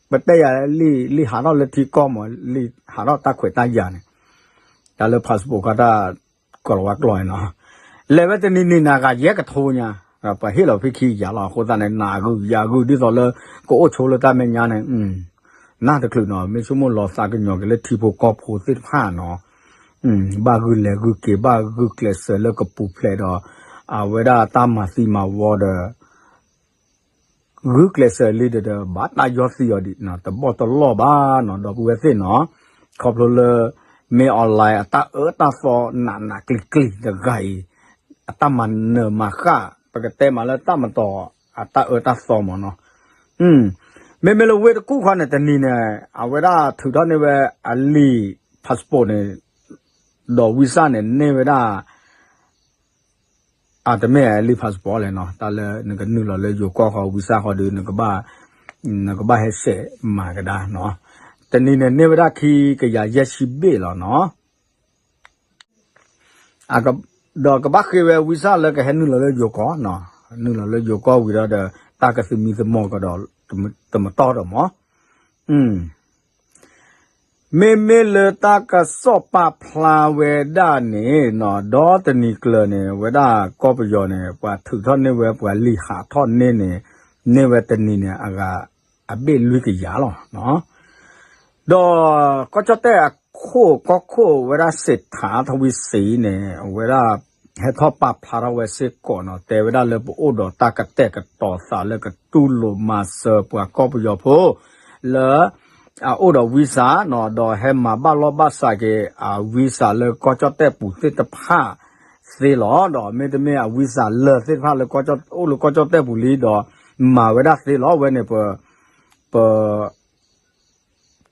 ပတဲယၤလံာ်ဟးထီၣ်လၢထံကီၢ်မး လံာ်ဟးထီၣ်တၢ်ခွဲးတၢ်ယာ်န့ၣ် တၢ်လၢ passport ခါတၢ် ကီၤလၤဝါကျိာ်န့ၣ်နီၤ လဲၤဝဲတနံၤနံၤန့ၣ် အဂၤယဲၢ်ကထိညါ ပှၤဟ့ၣ်လီၤဖဲခံကယၤလီၤ အဃိသတးန့ၣ် နၤဂုာ်ယၤဂုာ်ဒ်သိးလၢ ကအိၣ်ဆိလၢတၢ်မဲာ်ညါန့ၣ် နၢ်တချုးနီၤ မ့ၢ်ဆိကမိၣ်လီၤသးကညီၤက့ၤလၢထံဖိကီၢ်ဖိသ့ၣ်တဖၣ်နီၤ ဘၣ်ဂုာ်လဲၤဂုာ်က့ၤ ဘၣ်ဂုာ်ကျဲးစၢးလၢကပူၤဖျဲးဒီး အဝဲဒၣ်တၢ်မၤသံမၤဝီဒီး ဂုာ်ကျဲးစၢးလံဒီး ဘၣ်တၢ်ယီၢ်သံအီၤဒံး တဘီၣ်တလီၢ်ဘၣ်နီၤ ဒီပုၢ်ဝဲၢ်သ့ၣ်နီၤ ခီဖျိလၢ မ့ၢ် online အတၢ်အၢတၢ်သီနးနးကျံၤကျံၤတဂၤအံၤ အတၢ်မၤနၢၤမၤဃၣ် ပကတဲမးလၢတၢ်မတီၤ အတၢ်အၢတၢ်သီမးနီၤ မ့မ့ၢ်လၢဝ့ၢ်တကူၣ်ခီန့ၣ် တနံၤန့ၣ် အဝဲဒၣ်ထုးထီၣ်န့ၢ်ဝဲအလံာ် passport န့ၣ် ဒီး visa န့ၣ် န့ၢ်ဝဲဒၣ် အတမ့ၢ်အလံာ် passport လဲၣ်နီၤ တၢ်လၢနကနုာ်လီၤလၢယိၤကီၢ်ဃီ visa ဃီဒီး နကဘၣ်ဟဲဆဲးမၤကဒါနီၤ တနံၤန့ၣ် န့ၢ်ဝဲဒၣ်ခံကယၤယဲၢ်ဆံဘ့ၣ်လီၤနီၤ ဒီးကဘၣ်ဃ့ဝဲ visa လၢကဟဲနုာ်လီၤလၢယိၤကီၢ်နီၤ နုာ်လီၤလၢယိၤကီၢ်ဝံၤဒီးဒီး တၢ်ကသမံသမိးကဒီး တမတီၢ်ဒီးမး မ့မ့ၢ်လၢတၢ်ကစီၣ်ပာ်ဖျါဝဲဒၣ်န့ၣ်နီၤ ဒီတနံၤကျၢၤန့ၣ် ဝဲဒၣ်ကီၢ်ပယီၤန့ၣ် ပှၤထုးထီၣ်န့ၢ်ဝဲ ပှၤလံာ်ဟးထီၣ်န့ၢ်န့ၣ် န့ၢ်ဝဲတနံၤန့ၣ် အဂၤအဘ့ၣ်လွံၢ်ကယၤလီၤ ဒီးကီၢ်ကၠီၣ်တဲၣ်အခိၣ်ကီၢ်ခိၣ်ဝဲဒၣ် စ့းထးထဝံစံန့ၣ် အဝဲဒၣ် ဟဲထီၣ်ပာ်ဖျါထီၣ်ဝဲစ့ၢ်ကီးနီၤ တဲဝဲဒၣ်လၢပအိၣ်ဒီးတၢ်ကတဲာ်ကတီၤသးလၢကတူၢ်လိာ်မၤစၢၤပှၤကီၢ်ပယီၤဖိ လၢ အအိၣ်ဒီး visa နီၤ ဒီးဟဲမၤဘၣ်လီၢ်ဘၣ်စးက့ၤ အ visa လၢကီၢ်ကၠီၣ်တဲၣ်ပူၤသ့ၣ်တဖၣ်သ့လီၤ ဒီးမ့တမ့ၢ်အ visa လၢာ်သ့ၣ်တဖၣ်လၢ အိၣ်လၢကီၢ်ကၠီၣ်တဲၣ်ပူၤလံဒီး မၤဝဲဒၣ်သ့လီၤ အဝဲန့ၣ်ပ ပ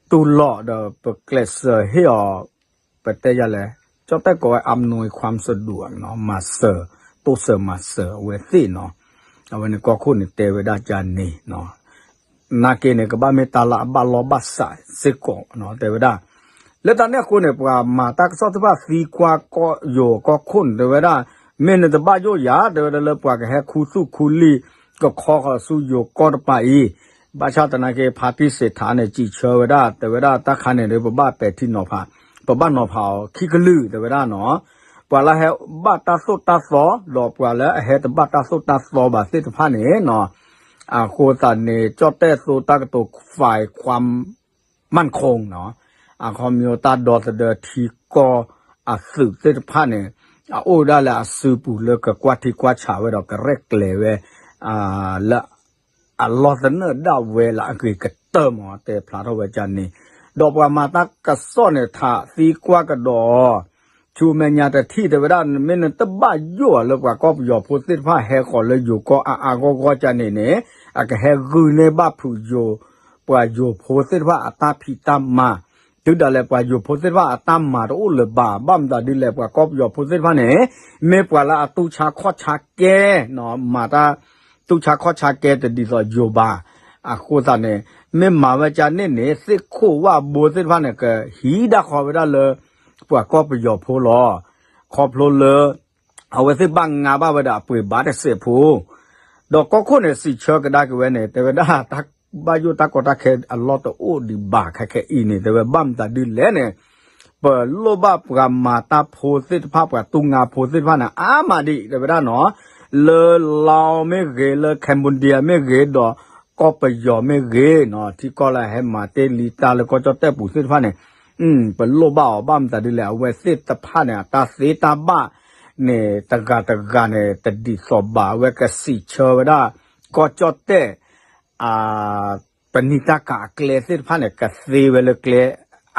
တူၢ်လိာ်ဒီးပကျဲးစၢးဟ့ၣ်အီၤ ပတဲယၤလဲၣ် ကၠီၣ်တဲၣ်ကိးဝဲ အမ်နွဲခွါစဒူး မၤစၢၤ တိစၢၤမၤစၢၤအဝဲသ့ၣ်နီၤ အဝဲန့ၣ်ကီၢ်ခိၣ်န့ၣ်တဲဝဲဒၣ်ကန့ၣ် နာ်က့န့ၣ် ကဘၣ်မ့ၢ်တၢ်လၢအဘၣ်လီၢ်ဘၣ်စးစ့ၢ်ကီးနီၤ တဲဝဲဒၣ် လၢတၢ်န့ၣ်အဃိန့ၣ် ပှၤမၤတၢ်ကစီၣ်သ့ၣ်တဖၣ်သံကွၢ်ကီၢ်ယိၤကီၢ်ခိၣ်န့ၣ် တဲဝဲဒၣ် မ့ၢ်နတဘၣ်ယိၣ်ယၤ တဲဝဲဒၣ်လၢပှၤကဟဲခူသူၣ်ခူလံာ် ကခီဃီၤဆူယိၤကီၢ်တပၤအံၤ ဘၣ်ဆၣ်သနာ်က့ ဖါတံၢ်စ့းထးန့ၣ် စံးဆၢဝဲဒၣ် တဲဝဲဒၣ်တၢ်ခါန့ၣ်ဒီး ပဘၣ်ပဲာ်ထံနီၤဖး ပဘၣ်နီၤဖးအီၤခံကလုာ် တဲဝဲဒၣ်နီၤ ပှၤလၢဟဲဘၣ်တၢ်သိၣ်တၢ်သီ ဒီးပှၤလၢအဟဲတဘၣ်တၢ်သိၣ်တၢ်သီဘၣ်သ့ၣ်တဖၣ်န့ၣ်နီၤ အဃိသတးန့ၣ် ကၠီၣ်တဲၣ်သိတၢ်ကတိၤ ဖဲခွါ မၢၣ်ခိၣ်နီၤ အခီပညီတၢ်ဒီသဒၢထံကီၢ်အသုးသ့ၣ်တဖၣ်န့ၣ် အအိၣ်ဝဲဒၣ်လၢအစုပူၤလၢကကွၢ်ထံကွၢ်ဆးဝဲဒီးကရဲၣ်ကျဲၤဝဲ လၢအလီၢ်သနၢၣ်ဒၣ်ဝဲလၢအဂ့ၤကတၢၢ်မး တဲဖျါထီၣ်ဝဲဒၣ်န့ၣ် ဒီးပှၤမၤတၢ်ကစီၣ်န့ၣ် ထးသံကွၢ်ကဒီး ဆူမဲာ်ညါတထံၣ် တဲဝဲဒၣ် မ့ၢ်နတဘၣ်ယိၣ်လၢပှၤကီၢ်ပယီၤဖိသ့ၣ်တဖၣ် ဟဲဃီၤလၢယိၤကီၢ်အါအါဂီၢ်ဂီၢ်ကန့ၣ်န့ၣ် အကဟဲဂုာ်န့ၢ်ဘၣ်ဖုးယိၤ ပှၤယိၤဖိသ့ၣ်တဖၣ်အတၢ်ဖံးတၢ်မၤ တုၤဒၣ်လဲာ်ပှၤယိၤဖိသ့ၣ်တဖၣ်အတၢ်မၤတအိၣ်လၢၤဘၣ် ဘၣ်မတၤဒ်လဲၣ် ပှၤကီၢ်ပယီၤဖိသ့ၣ်တဖၣ်န့ၣ် မ့ၢ်ပှၤလၢအတူၢ်ဆါခီၣ်ဆါကဲ မၤတၢ်တူၢ်ဆါခီၣ်ဆါကဲတဒ်သိးယိၤဘၣ် အဃိသတးန့ၣ် မ့ၢ်မၤဝဲကန့ၣ်န့ၣ် သ့ၣ်ခိၣ်ဝၣ်ဘိသ့ၣ်တဖၣ်န့ၣ် ကဟံးဒၣ်ဃီဝဲဒၣ်လၢ ပှၤကီၢ်ပယီၤဖိလီၤ. ခီဖျိလၢ အဝဲသ့ၣ်ဘၣ်ငါဘၣ်ဝဲဒၣ်အပှ့ၤဘၣ်တစဲးဖိ ဒီးကီၢ်ခိၣ်န့ၣ် စံးဆၢကဒါက့ၤဝဲန့ၣ် တဲဝဲဒၣ် တၢ်ဘၣ်ယိၣ်တၢ်ကီတၢ်ခဲအလီၢ်တအိၣ်ဒံးဘၣ် ခဲခဲအံၤန့ၣ် တဲဝဲဘၣ်မတၤဒ်လဲၣ်န့ၣ် ပလိၣ်ဘၣ်ပှၤမၤတၢ်ဖိသ့ၣ်တဖၣ် ပှၤတူၢ်ငါဖိသ့ၣ်တဖၣ်န့ၣ် အါမးဒံး တဲဝဲဒၣ်နီၤ, လၢ Lao မ့ၢ်ဂ့ၤ လၢ Cambodia မ့ၢ်ဂ့ၤ ဒီးကီၢ်ပယီၤမ့ၢ်ဂ့ၤနီၤ ထံကီၢ်လၢဟဲမၤတ့ၢ်လံတၢ်လၢကီၢ်ကၠီၣ်တဲၣ်ပူၤသ့ၣ်တဖၣ်န့ၣ် ပလိၣ်ဘၣ်အီၤဘၣ်မတၤဒ်လဲၣ် အဝဲသ့ၣ်တဖၣ်န့ၣ် အတၢ်သ့တၢ်ဘၣ်န့ၣ် တဂၤတဂၤန့ၣ် တဒ်သိးဘၣ် အဝဲကစံးဆၢဝဲဒၣ် ကီၢ်ကၠီၣ်တဲၣ် ပနံာ်တၢ်ကၤအကျဲသ့ၣ်တဖၣ်န့ၣ် ကသ့ဝဲလၢကျဲ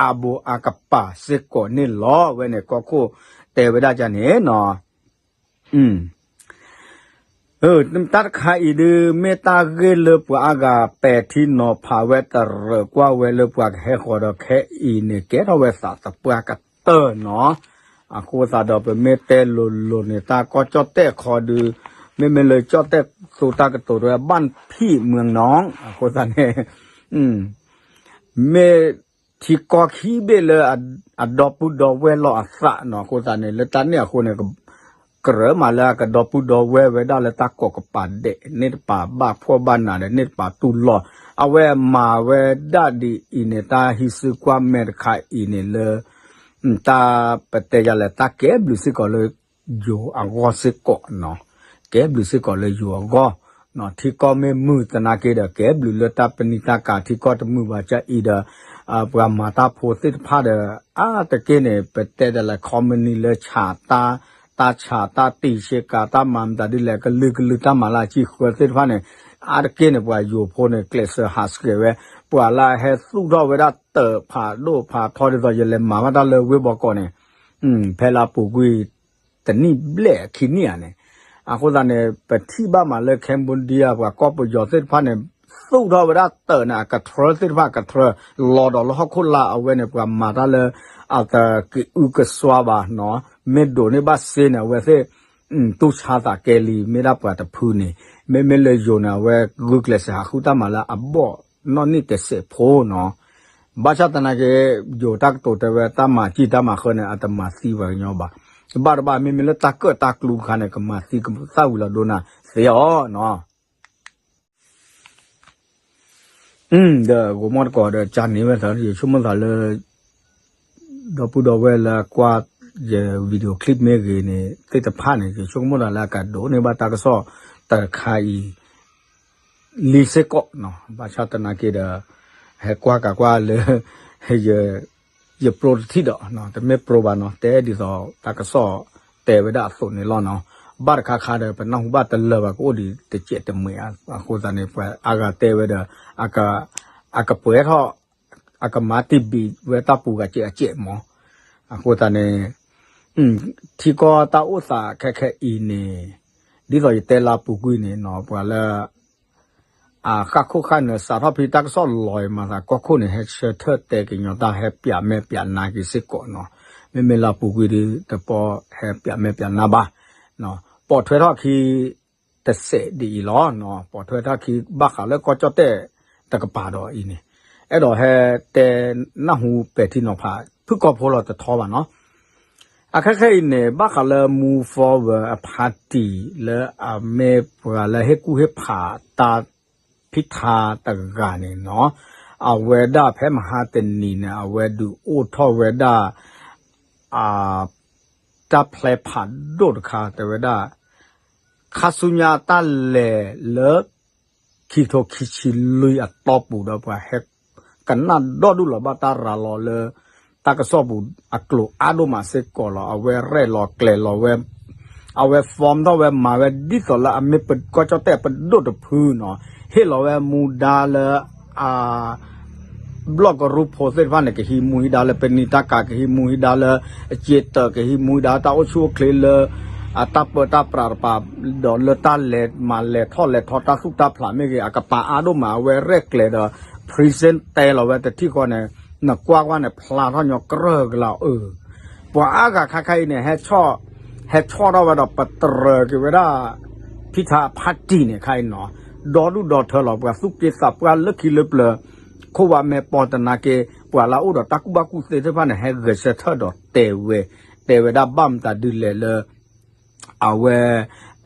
အါဘိအါကပၤစ့ၢ်ကီးန့ၣ်လီၤ. အဝဲန့ၣ်ကီၢ်ခိၣ်တဲဝဲဒၣ်န့ၣ်နီၤ တၢ်တခါအံၤဒုး မ့ၢ်တၢ်ဂ့ၢ်လၢပှၤအါဂၤပဲာ်ထံနီၤဖးဝဲတရၢၣ်ကွၢ်ဝဲလၢပှၤကဟဲဃီၤဒီးခဲအံၤန့ၣ် ကဲထီၣ်ဝဲသးသပှၢ်ကတၢၢ်နီၤ. အဃိသတးဒီးပမ့ၢ်တဲလိၤလိၤန့ၣ် တၢ်ကီၢ်ကၠီၣ်တဲၣ်ခီဒုး မ့မ့ၢ်လၢကၠီၣ်တဲၣ်သိတၢ်ကတိၤတဝဲ บ้านพี่เมืองน้อง အဃိသတးန့ၣ် မ့ၢ်ထံကီၢ်ခံဘ့ၣ်လၢ အဒီပုၢ်ဒီဝဲၢ်လီၤအသးနီၤ အဃိသတးန့ၣ် လၢတၢ်န့ၣ်အဃိန့ၣ် ကြၢးမးလၢအကဒီပုၢ်ဒီဝဲၢ်ဝဲဒၣ်လၢတၢ်ကိးကပၤဒဲး န့ၢ်တပာ်ဘၣ်ဖှီၣ်ဘၣ်နးဒီး န့ၢ်တပာ်တူၢ်လိာ် အဝဲမၤဝဲဒၣ်ဒ်အံၤန့ၣ် တၢ်ဟံးစုကွၢ်မဲာ်တခါအံၤန့ၣ်လၢ တၢ်ပတဲယၤလဲၣ် တၢ်ကဲဘျုးစ့ၢ်ကီးလၢ ယိၤအဂီၢ်စ့ၢ်ကီးနီၤ ကဲဘျုးစ့ၢ်ကီးလၢယိၤအဂီၢ် ထံကီၢ်မ့ၢ်မုာ်သနာ်က့ဒီး ကဲဘျုးလၢတၢ်ပနံာ်တၢ်ကၤထံကီၢ်တမုာ်ဘၣ် ကၠၢအံၤဒီး ပှၤမၤတၢ်ဖိသ့ၣ်တဖၣ်ဒီး အါတက့ၢ်န့ၣ် ပတဲဒ်လဲၣ် ခီမနံၤလၢဆးတၢ် တၢ်ဆးတၢ်တံာ်ဆ့ကၤ တၢ်မၤမတၤဒ်လဲၣ် ကလုာ်ကလုာ်တၢ်မၤလၢအစံၣ်ဃၢသ့ၣ်တဖၣ်န့ၣ် အါတက့ၢ်န့ၣ် ပှၤယိၤဖိန့ၣ် ကျဲးစၢးဟးဆှဲးဝဲ ပှၤလၢအဟဲသူၣ်ထီၣ်ဝဲဒၣ်တၢးဖးဒိၣ်ဖးထီဒ်သိး ယလဲၤမၤဘၣ်တၢ်လၢဝ့ၢ်ဘီကီးန့ၣ် ဖဲလၢအပူၤကွံာ် တနံၣ်ဘျဲၣ်ခံနံၣ်ဧါန့ၣ် အဃိသတးန့ၣ် ပထံၣ်ဘၣ်မးလၢ Cambodia ပှၤကီၢ်ပယီၤသ့ၣ်တဖၣ်န့ၣ် သူၣ်ထီၣ်ဝဲဒၣ်တၢးန့ၣ် အကထြၢသ့ၣ်တဖၣ် အကထြၢ လီၤဒီးလၢဟီၣ်ခိၣ်လာ် အဝဲန့ၣ် ပှၤမၤတၢ်လၢ အတကအုကစွါဘၣ်နီၤ မ့ၢ်ဒိးန့ၢ်ဘၣ်စ့န့ၣ် အဝဲသ့ၣ် တူၢ်ဆါသးကဲလံ မ့ၢ်ဒၣ်ပှၤတဖုန့ၣ် မ့မ့ၢ်လၢယိၤန့ၣ် အဝဲဂုာ်ကျဲးစၢးဟးဃုတၢ်မၤလၢအဘီၣ်နီၣ်န့ၢ်တစဲးဖိနီၤ ဘၣ်ဆၣ်သနာ်က့ ယိၤတၢ်ကတိၤတဲဝဲ တၢ်မၤစံၣ်တၢ်မၤဃၢန့ၣ် အတမၤသံပှၤကညီဘၣ်. တဘၣ်တဘၣ် မ့မ့ၢ်လၢတၢ်ကၢၣ်တၢ်ကျူတခါန့ၣ် ကမၤသံကသၣ်ဝံၤလီၤဒိနၤသ့အီၤနီၤ. ဒီးဂိၤမီၢ်တကိးဒီး ကန့ၢ်ဝဲသး ယဆိကမိၣ်သးလၢ ဒီပုၢ်ဒီဝဲၢ်လၢအကွၢ်ယ video clip မ့ၢ်ဂ့ၤန့ၣ် သ့ၣ်တဖၣ်န့ၣ် ယဆိကမိၣ်သးလၢအကဒိးန့ၢ်ဘၣ်တၢ်ကစီၣ်တခါအံၤ လံစ့ၢ်ကီးနီၤ. ဘၣ်ဆၣ်သနာ်က့ဒီး ဟဲကွၢ်ကးကွၢ်လၢ ယ ယပြိတထံၣ်ဒီး တမ့ၢ်ပြိဘၣ်နီၤ တဲဒ်သိးတၢ်ကစီၣ်တဲဝဲဒၣ်အသိးန့ၣ်လီၤနီၤ. ဘၣ်တခါခါဒီး ပနၢ်ဟူဘၣ်တလၢာ်ဘၣ် ကအိၣ်ဒံးတစဲးတမှဲၤဧါ. အဃိသတးန့ၣ် ပှၤအါဂၤတဲဝဲဒီး အကပှဲၤထီၣ် အကမၤတံၢ်ဘံးဝဲတၢ်ပူၤဂၤစဲးအစဲးမး. အဃိသတးန့ၣ် ထံကီၢ်တၢ်အိၣ်သးခဲခဲအံၤန့ၣ် ဒ်သိးယတဲလၢအပူၤကွံာ်န့ၣ်နီၤ ပှၤလၢ အဃၣ်ခိၣ်ဃၣ်နၢၤစးထီၣ်ဖဲတၢ်ကစီၣ်လီၤအံၤမၤသး ကီၢ်ခိၣ်န့ၣ် ဟဲဆၢထၢၣ်တဲကညီၤတၢ် ဟဲပျးမဲာ်ပျးနါက့ၤစ့ၢ်ကီးနီၤ. မ့မ့ၢ်လၢအပူၤကွံာ်ဒီး တပီၢ်ဟဲပျးမဲာ်ပျးနါဘၣ်. ပိာ်ထွဲထီၣ်ခံ တစဲးဒ်အံၤလီၤ. ပိာ်ထွဲထီၣ်ခံဘၣ်ဃးလၢကီၢ်ကၠီၣ်တဲၣ်တကပၤဒီးအံၤန့ၣ် အဲၣ်ဒိးဟဲတဲနၢ်ဟူပဲာ်ထံနီၤဖး ဖုၣ်ကီၢ်ဖိလီၤတထီဘၣ်နီၤ. အခဲခဲအံၤန့ၣ် ဘၣ်ဃးလၢ Move Forward အ party လၢအမ့ၢ်ပှၤလၢဟ့ၣ်ကူၣ်ဟ့ၣ်ဖးတၢ် ဖံထါတဂၤန့ၣ်နီၤ, အဝဲဒၣ်ဖဲမဟါတနံၤန့ၣ် အဝဲဒုးအိၣ်ထီၣ်ဝဲဒၣ် တၢ်ဖျဲးဖးဒိၣ်တခါ တဲဝဲဒၣ် ခါဆူညါတၢ်လဲၤလၢ ခံကထိခံဆံလွံၢ်အတီၢ်ပူၤဒီး ပှၤဟဲကနၣ်ဒီဒူၣ်လီၤဘၣ်တၢ်ရၤလီၤလၢ တၢ်ကစီၣ်ပူၤအကျိၤအါဒိၣ်မးစ့ၢ်ကီးလီၤ. အဝဲရဲၣ်လီၤကျဲၤလီၤဝဲ အဝဲ form ထီၣ်ဝဲမၤဝဲဒ်သိးလၢအမ့ၢ်ပကီၢ်ကၠီၣ်တဲၣ်ပဒိၣ်တဖုနီၤ, ဟ့ၣ်လီၤဝဲမူဒါလၢ အ ဘျီၣ်ကရူၢ်ဖိသ့ၣ်တဖၣ်န့ၣ် ကဟံးမူဟံးဒါလၢပနံာ်တၢ်ကၤ ကဟံးမူဟံးဒါလၢ အစ့တၢး ကဟံးမူဟံးဒါတၢ်အိၣ်ဆူၣ်အိၣ်ချ့လၢ အတၢ်ပၢတၢ်ပြးတပၤ ဒီးလၢတၢ်လဲၤမၤလဲၤထီၣ်လဲၤထီတၢ်သူၣ်တၢ်ဖျးမ့ၢ်ဂ့ၤ အကပၤအါဒိၣ်မး အဝဲရဲၣ်ကျဲၤဒီး present တဲလီၤဝဲတထံၣ်ဃီန့ၣ် နကွၢ်ကွၢ်န့ၣ် ဖျါထီၣ်ညီကြၢးကလးအၢ ပှၤအါဂၤခါခါအံၤန့ၣ် ဟဲဆီၣ်ထီၣ်ဝဲဒီးပတြၢၤက့ၤဝဲဒၣ် ဖံထါ party န့ၣ်ခါအံၤနီၤ, ဒီဒူၣ်ဒီထၢလီၤ ပှၤသူၣ်က့သးပှၢ်လၢခံလၢပျၢၤ ခိၣ်ဝါမဲာ်ပီၤသနာ်က့ ပှၤလၢအအိၣ်ဒီးတၢ်ကူၣ်ဘၣ်ကူၣ်သ့သ့ၣ်တဖၣ်န့ၣ် ဟဲဂဲၤဆၢထၢၣ်ဒီးတဲဝဲ, တဲဝဲဒၣ်ဘၣ်မတၤဒ်လဲၣ်လၢ အဝဲ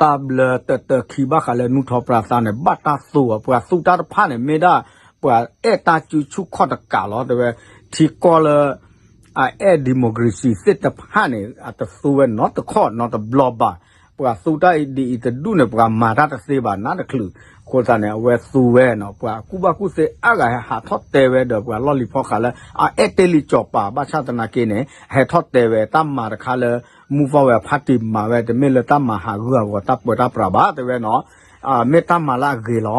တၢ်ဘျၢတၢတၢခံဘၣ်ဃးလၢနူၢ်ထီၣ်ပြးသးန့ၣ် ဘၣ်တၢ်သူအီၤ ပှၤသူတၢ်တဖၣ်န့ၣ် မ့ၢ်ဒၣ်ပှၤအဲၣ်တၢ်စုဆူၣ်ခီၣ်တကးလီၤ တဲဝဲ, ထံကီၢ်လၢ အအဲၣ် democracy သ့ၣ်တဖၣ်န့ၣ် အတသူဝဲနီတခီၣ်နီတဘျီဘၣ်. ပှၤသူတၢ်ဒ်အံၤတဒူၣ်န့ၣ် ပှၤမၤတၢ်တသ့ဘၣ်နးတချုး. အဃိသတးန့ၣ် အဝဲသူဝဲနီၤ ပှၤကူၣ်ဘၣ်ကူၣ်သ့အါဂၤဟဲဟးထီၣ်တဲဝဲဒီး ပှၤလီၢ်လံၤဖီဃးလၢ အအဲၣ်တ့ၢ်လံာ်စီၤပၤ ဘၣ်ဆၣ်သနာ်က့န့ၣ် ဟဲထီၣ်တဲဝဲတၢ်မၤတခါလၢ မူဖီဝဲဖါတံၢ်မၤဝဲ တမ့ၢ်လၢတၢ်မၤဟးဂူာ်ဟးဂီၤတၢ်ပၢတၢ်ပြးဘၣ်တဲဝဲနီၤ. မ့ၢ်တၢ်မၤလၢအဂ့ၤလီၤ.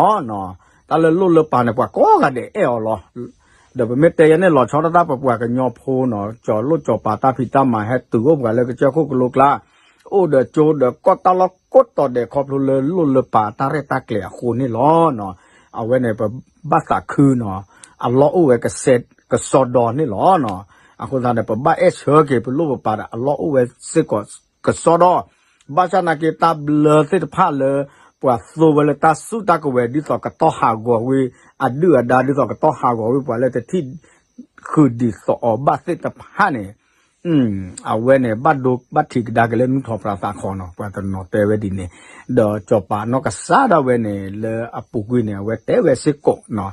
တၢ်လၢလိၣ်လၢပာ်န့ၣ် ပှၤကိးဂၤဒဲးအဲၣ်အီၤလီၤ. ဒီးပမ့ၢ်တဲယဲန့ၣ်လီၤဆီဒၣ်တၢ် ပပှၤကညီဖိနီၤ ကၠီၤလိၣ်ကၠီၤပၤတၢ်ဖံးတၢ်မၤ ဟဲတုၤအိၣ်ပှၤလၢကစၢၢ်ခိၣ်ကလိကျါ အိၣ်ဒီးကၠိဒီးကီၢ်တၢ်လီၢ်ကိးတီၤဒဲး ခီဖျိလၢလိၣ်လၢပာ်တၢ်ရဲၣ်တၢ်ကျဲၤအဃိန့ၣ်လီၤ. အဝဲန့ၣ် ပဘၣ်သးခုနီၤ အလီၢ်အိၣ်ဝဲ ကစီဒီန့ၣ်လီၤ. အဃိသတးန့ၣ် ပဘၣ်အဲၣ်ဆၢက့ၤ ပလိၣ်ပပာ်ဒီး အလီၢ်အိၣ်ဝဲစ့ၢ်ကီး ကစီဒီ ဘၣ်ဆၣ်သနာ်က့ တၢ်ဘျၢသ့ၣ်တဖၣ်လၢ ပှၤသူဝဲလၢတၢ်စုတၢ်ကဝဲၤ ဒ်သိးကတီၢ်ဟးဂီၤဝဲ အဒုၣ်အဒါ ဒ်သိးကတီၢ်ဟးဂီၤဝဲ ပှၤလၢတထံၣ် ဃုာ်ဒံးသိးအီၤဘၣ်သ့ၣ်တဖၣ်န့ၣ် အဝဲန့ၣ် ဘၣ်ဒိဘၣ်ထံးကဒါက့ၤလၢနူၢ်ထီၣ်ပြးသးခီနီၤ ပှၤတနီၤတဲဝဲဒ်န့ၣ်. ဒီးကၠီၤပၤနီၢ်ကစၢ်ဒၣ်ဝဲန့ၣ် လၢအပူၤကွံာ်န့ၣ် အဝဲတဲဝဲစ့ၢ်ကီးနီၤ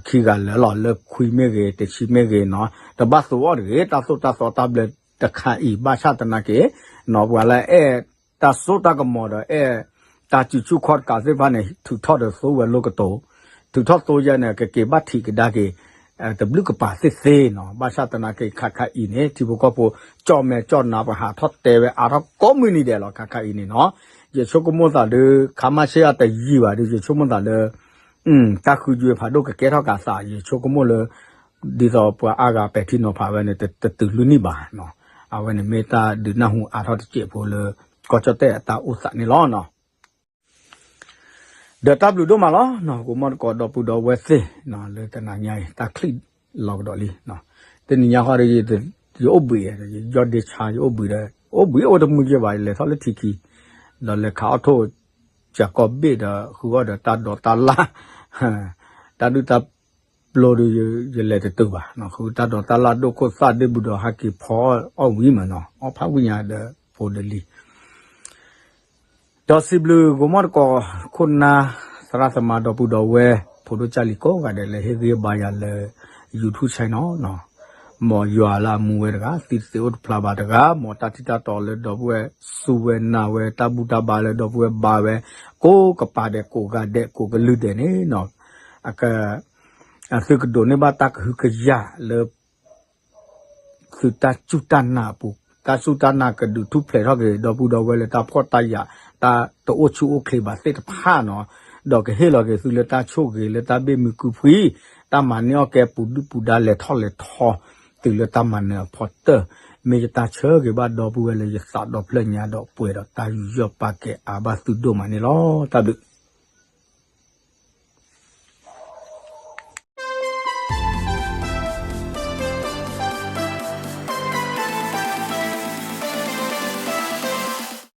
ခံဂၤလၢာ်လီၤ လၢခွံမ့ၢ်ဂ့ၤ တဆံမ့ၢ်ဂ့ၤနီၤ တဘၣ်သူအီၤတဂ့ၤ တၢ်သိၣ်တၢ်သီတၢ်ဘျၢတခါအံၤ ဘၣ်ဆၣ်သနာ်က့ နီၤပှၤလၢအဲၣ်တၢ်စိတၢ်ကမီၤဒီးအဲၣ်တၢ်စုဆူၣ်ခီၣ်တကးသ့ၣ်တဖၣ်န့ၣ် ထုးထီၣ်ဒီးသိဝဲလိကတိၤ ထုးထီၣ်သိယဲန့ၣ် ကက့ၤဘၣ်ထံးကဒါက့ၤ တဘျုးကပၤသ့ၣ်သ့နီၤ ဘၣ်ဆၣ်သနာ်က့ ခါခါအံၤန့ၣ် ထံဖိကီၢ်ဖိ ကၠီၣ်မဲာ်ကၠီၣ်နါ ပှၤဟးထီၣ်တဲဝဲအါထီၣ်ကိးမုၢ်နံၤဒဲးလီၤ ခါခါအံၤန့ၣ်နီၤ ယဆိကမိၣ်သးဒီး ခါမၢ်ဆ့ၣ်အတယံာ်ဘၣ်ဒီး ယဆိကမိၣ်သးလၢ တၢ်ဃုယွဲဖးဒိၣ်ကကဲထီၣ်ကးသး ယဆိကမိၣ်လၢ ဒ်သိးပှၤအါဂၤပဲာ်ထံနီၤဖးဝဲန့ၣ် တတုၤလွံၢ်နံၣ်ဘၣ်နီၤ အဝဲန့ၣ်မ့ၢ်တၢ်ဒုးနၢ်ဟူအါထီၣ်တစဲးဖိလၢ ကီၢ်ကၠီၣ်တဲၣ်အတၢ်အိၣ်သးန့ၣ်လီၤနီၤ ဒီးတၢ်ဘျုးဒိၣ်မးလီၤနီၤ ဂိၤမီၣ်တကိးဒီပုၢ်ဒီဝဲၢ်သ့ၣ်နီၤ လၢတနၤညါအံၤ တၢ်ချံၣ်လီၤကဒီးလံနီၤ တနံၤညါဃီဒီး ယအိၣ်ဘှံး ယယီၢ်ဒ့ဆါ ယအိၣ်ဘှံးဒီး အိၣ်ဘှံးအိၣ်တမုာ်ယဲၢ်ဘၣ် ယလဲၤထီၣ်လၢထံခံ ဒီးလဲၤခးအီၣ်ထိၣ် ကၢ်ကီၢ်ဘ့ၣ်ဒီး ဃုအီၣ်ဒီးတၢ်ဒိးတၢ်လၢ် တၢ်ဒုၣ်တၢ်ပျိဒီး ယလဲၤတတုၤဘၣ် ဃုတၢ်ဒိးတၢ်လၢ်ဒိၣ်ခိၣ်သၣ်ဒ့ဘူးဒီး ဟးက့ၤဖီအီၣ်ဝံၤမးနီၤ အီၣ်ဖးဝံၤညါဒီး ဖိဒလံ ဒီးစံးဘျုးဂိၤမီၣ်တကိး ခိၣ်နၢ် သရၣ်သမါဒီပုၢ်ဒီဝဲၢ် ဖိဒိၣ်ကၢ်လံၤကိးဂၤဒဲး လၢဟ့ၣ်ဂံၢ်ဘါယၤလၢ YouTube channel နီၤ မ်ယွၤလၢအမူဝဲတဂၤ သံတသ့အိၣ်တဖျါဘၣ်တဂၤ မ်တၢ်ထံၣ်တၢ်တီလၢဒီပုၢ်ဝဲၢ် စူၢ်ဝဲနာ်ဝဲ တၢ်ဘူၣ်တၢ်ဘါလၢဒီပုၢ်ဝဲၢ်ဘါဝဲ ကိးကပၤဒဲး ကိးဂၤဒဲး ကိးကလုာ်ဒဲးန့ၣ်နီၤ အက သုကဒိးန့ၢ်ဘၣ်တၢ်ကဟုကယာ်လၢ သုတၢ်စူၢ်တၢ်နာ်အပူၤ တၢ်စူၢ်တၢ်နာ်ကဒုးထူၣ်ဖျဲးထီၣ်က့ၤ ဒီပုၢ်ဒီဝဲၢ်လၢတၢ်ဖှီၣ်တၢ်ယာ် တၢ်တအိၣ်ဆူၣ်အိၣ်ချ့ဘၣ်သ့ၣ်တဖၣ်နီၤ ဒီးကဟ့ၣ်လီၤက့ၤသုလၢတၢ်ဆိၣ်ဂ့ၤ လၢတၢ်ဘ့ၣ်မုာ်ကုၢ်ဖှံ တၢ်မၤန့ၢ်အီၣ်ကဲပူၤဒုၣ်ပူၤဒါလဲၤထီၣ်လဲၤထီ တုၤလၢတၢ်မၤနၢၤအဖီတၢၢ် မ့ၢ်ယတၢ်ဆၢဂ့ၤဘၣ်ဒီပုၢ်ဝဲၢ်လၢယသးဒီဖျၢၣ်ညါဒီးပှဲၤဒီးတၢ်ယူးယီၣ်ပာ်ကဲအါဘၣ်သုဒိၣ်မးန့ၣ်လီၤ. တၢ်ဘျုး